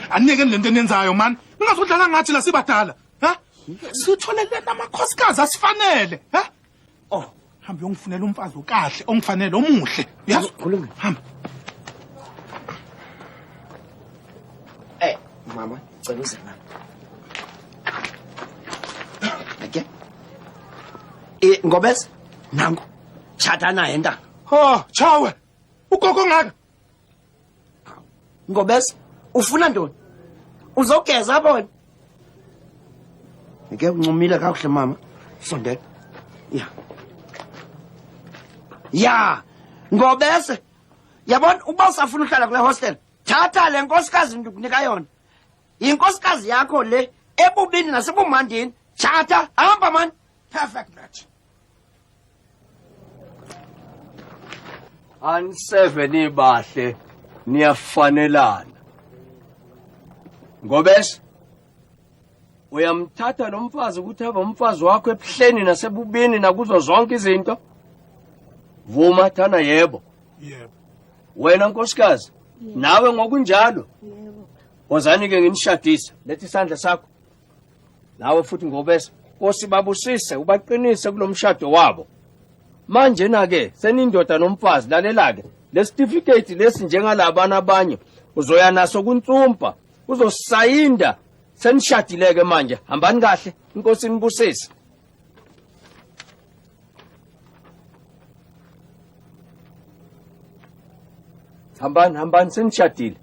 Aniyekeni lento eniyenzayo man. Ningazodlala ngathi la sibadala. Ha? Sitholeleni amakhosikazi asifanele. Ha? Oh, Hamba uyongifunela umfazi okahle, ongifanele, omuhle. Uyazi? Kulungile. Hamba. Eh, mama, cela uze la. Okay. Eh, Ngobese, nangu. Tshata naye ntanga. Oh, chawe. Ugogo ngaka. Ngobese, ufuna ntoni? Uzogeza bona. Ngeke uncumile kakuhle mama. Sondela. Ya. Ya. Ngobese. Yabona uba usafuna uhlala kule hostel, thatha le nkosikazi ndikunika yona. Yinkosikazi yakho le ebubini nasebumandini. Tshata, hamba mani. Perfect match. Aniseve nibahle niyafanelana. Ngobese uyamthatha lo mfazi ukuthi abe umfazi wakho ebuhleni nasebubini nakuzo zonke izinto. Vuma thana yebo. Yebo. Wena nkosikazi nawe ngokunjalo. Yebo. Wozani ke nginishadise. Letha isandla sakho. Nawe futhi ngobese Nkosi babusise ubaqinise kulomshado wabo. Manje na ke senindoda nomfazi lalela ke lesitifiketi lesi njengalabana abanye uzoya naso kuntsumpa uzosayinda senishadile ke manje hambani kahle inkosi inibusise. Hambani hambani senishadile.